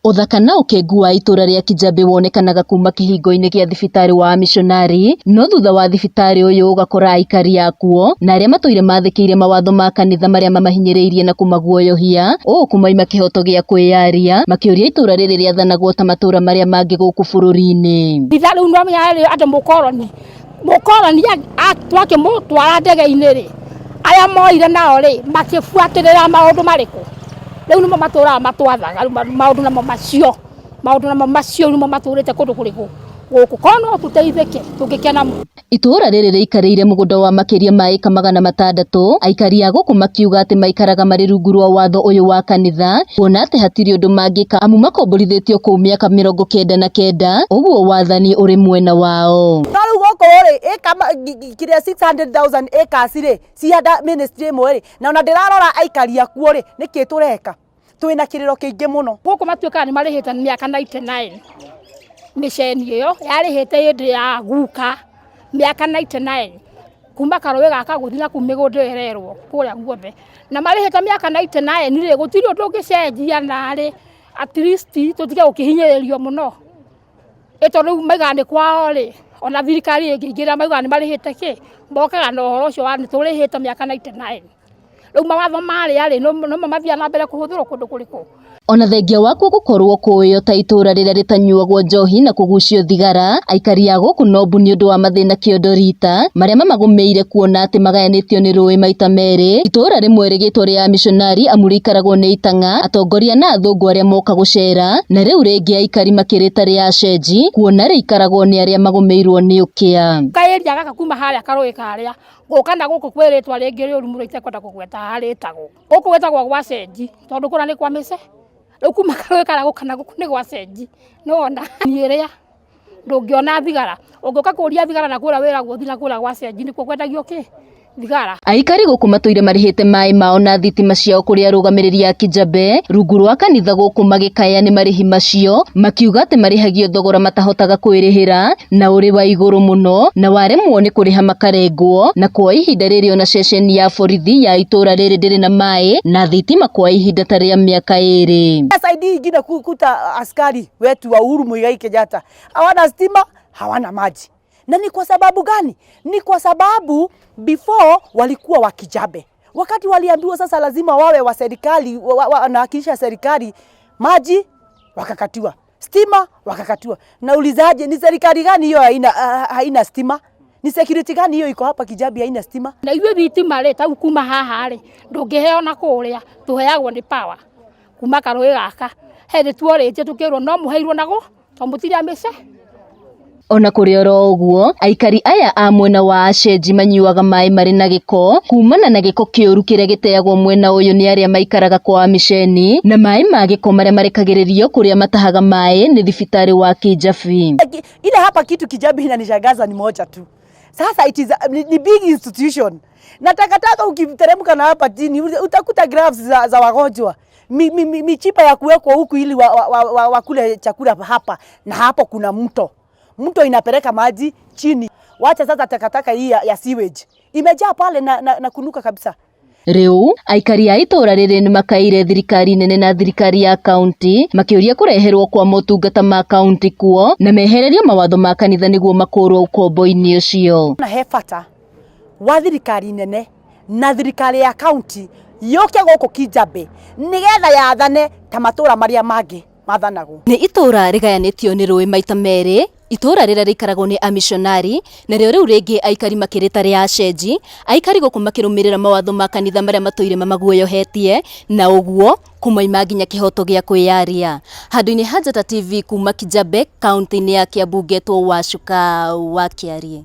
Ũthaka na ũkengu wa itũra rĩa Kijabe wonekanaga kuma kĩhingo-inĩ gĩa thibitarĩ wa amishonarĩ, no thutha wa thibitarĩ ũyũ ũgakora aikari akuo na arĩa matũire mathĩkĩire mawatho ma kanitha marĩa mamahinyĩrĩirie na kũmaguoyohia, ũũ kũmaima kĩhoto gĩa kwĩyaria, makĩũria itũra rĩrĩ rĩathanagwo ta matũra marĩa mangĩ gũkũ bũrũri-inĩ. Itha rĩu nĩwamenya rĩ andũ mũkoroni mũkoroni twakĩmũtwara ndege-inĩ rĩ arĩa moire nao rĩ makĩbuatĩrĩra maũndũ marĩkũ rĩu nĩmo matũraga matwathaga rĩu maũndũ namo macio maũndũ namo macio nĩmo matũrĩte kũndũ kũrĩkũ gũkũ korwo no tũteithĩke tũngĩkena mũno. Itũũra rĩrĩ rĩikarĩire mũgũnda wa makĩria ma ĩka 600, aikari a gũkũ makiuga atĩ maikaraga marĩ rungu rwa watho ũyũ wa kanitha, kuona atĩ hatirĩ ũndũ mangĩka amu makomborithĩtio kũu mĩaka 99, ũguo wathani ũrĩ mwena wao. No rĩu gũkũ rĩ ĩka kĩrĩa 600,000 acres rĩ cia ministry ĩmwe rĩ, na ona ndĩrarora aikari akuo rĩ, nĩkĩ tũreka? Twĩna kĩrĩro kĩingĩ mũno. Gũkũ matuĩkaga nĩ marĩhĩte mĩaka 99 mĩceni ĩyo yarĩhĩte hĩndĩ ya guka mĩaka 99 kuma karũĩ gaka gũthiĩ na kũu mĩgũnda ĩyo ĩrerwo kũrĩa guothe na marĩhĩte mĩaka 99 rĩ gũtirĩ ũndũ ũngĩcenjia narĩ at least tũtige gũkĩhinyĩrĩrio mũno. Ĩ tondũ rĩu maugaga nĩ kwao rĩ ona thirikari ĩngĩingĩrĩra maugaga nĩ marĩhĩte kĩ mokaga na ũhoro ũcio wa nĩ tũrĩhĩte mĩaka 99. Rĩu mawatho marĩa rĩ nomo mathiaga na mbere kũhũthĩrwo kũndũ kũrĩkũ? Ona thengia wakuo gũkorwo kũĩo ta itũra rĩrĩa rĩtanyuagwo njohi na kũgucio thigara, aikari a gũkũ Nombu nĩ ũndũ wa mathĩna kĩondo rita marĩa mamagũmĩire kuona atĩ magayanĩtio nĩ rũĩ maita merĩ, itũra rĩmwe rĩgĩtwo rĩa amishonari amu rĩikaragwo nĩ itang'a, atongoria na athũngũ arĩa moka gũcera, na rĩu rĩngĩ aikari makĩrĩta rĩa acenji kuona rĩikaragwo nĩ arĩa magũmĩirwo nĩ ũkĩa. Kaĩria gaka kuma harĩa karũĩ karĩa gũka na gũkũ kwĩ rĩtwa rĩngĩ rĩũru mũno itekwenda kũgweta haha rĩtagwo. Gũkũ gwĩtagwo gwa cenji tondũ kũrĩa nĩ kwa mĩce. Rĩu kuma karũĩ karĩa gũka na gũkũ nĩ gwa cenji. Nĩwona ĩrĩa ndũngĩona thigara. Ũngĩũka kũria thigara na kũrĩa wĩragwo ũthiĩ na kũrĩa gwa cenji nĩkuo kwendagio kĩ? Thigara. Aikari gũkũ matũire marĩhĩte maĩ mao na thitima ciao kũrĩ arũgamĩrĩri a Kijabe rungu rwa kanitha gũkũ magĩkaya nĩ marĩhi macio makiuga atĩ marĩhagio thogora matahotaga kwĩrĩhĩra na ũrĩ wa igũrũ mũno na waremwo nĩ kũrĩha makarengwo na kwa ihinda rĩrĩ ona ceceni ya borithi ya itũra rĩrĩ ndĩrĩ na maĩ na thitima kwa ihinda ta rĩa mĩaka 2. SID ingine kuta askari wetu wa Uhuru Muigai Kenyatta hawana stima, hawana maji. Na ni kwa sababu gani? Ni kwa sababu before walikuwa wa Kijabe. Wakati waliambiwa sasa lazima wawe wa serikali, wanawakilisha serikali, maji wakakatiwa, stima wakakatiwa. Naulizaje, ni serikali gani hiyo haina stima? Ni security gani hiyo iko hapa Kijabe haina stima? Na ithuĩ thitima rĩ tau kuma haha rĩ ndũngĩheo na kũrĩa, tũheagwo nĩ power kuma karũĩ gaka. He nĩ tuorĩtie tũkĩrwo no mũheirwo nago tondũ mũtirĩ a mĩce. Ona kũrĩ oro ũguo, aikari aya a mwena wa acenji manyuaga maĩ marĩ na gĩko kumana na gĩko kĩũru kĩrĩa gĩteagwo mwena ũyũ nĩ arĩa maikaraga kwa miceni na maĩ ma gĩko marĩa marekagĩrĩrio kũrĩa matahaga maĩ nĩ thibitarĩ wa Kijabi. Ile hapa kitu Kijabi inanishangaza ni moja tu. Sasa it is a, ni big institution. Na takataka ukiteremka na hapa chini utakuta graves za wagonjwa. Michipa ya kuwekwa huku ili wakule chakula hapa, na hapo kuna mto. Mto inapeleka maji chini. Wacha sasa takataka hii ya sewage imejaa pale na kunuka kabisa. Rĩu aikari a itũra rĩrĩ nĩ makaire thirikari nene na thirikari ya kaunti makĩũria kũreherwo kwa motungata ma kaunti kuo na mehererio mawatho ma kanitha nĩguo makũrwo ũkombo-inĩ ũcio. Na he bata wa thirikari nene na thirikari ya kaunti yũke gũkũ Kijabe nĩgetha yathane ta matũra marĩa mangĩ mathanagwo. Nĩ itũra rĩgayanĩtio nĩ rũĩ maita merĩ, itũra rĩrĩa rĩikaragwo nĩ amishonari narĩo rĩu rĩngĩ aikari makĩrĩta rĩa acenji, aikari gũkũ makĩrũmĩrĩra mawatho ma kanitha marĩa matũire mamaguoyohetie na ũguo kũmaima nginya kĩhoto gĩa kwĩyaria. Handũ-inĩ ha Njata TV kuma Kijabe kaunti-inĩ ya Kiambu ngetwo Wacuka wa Kĩarie.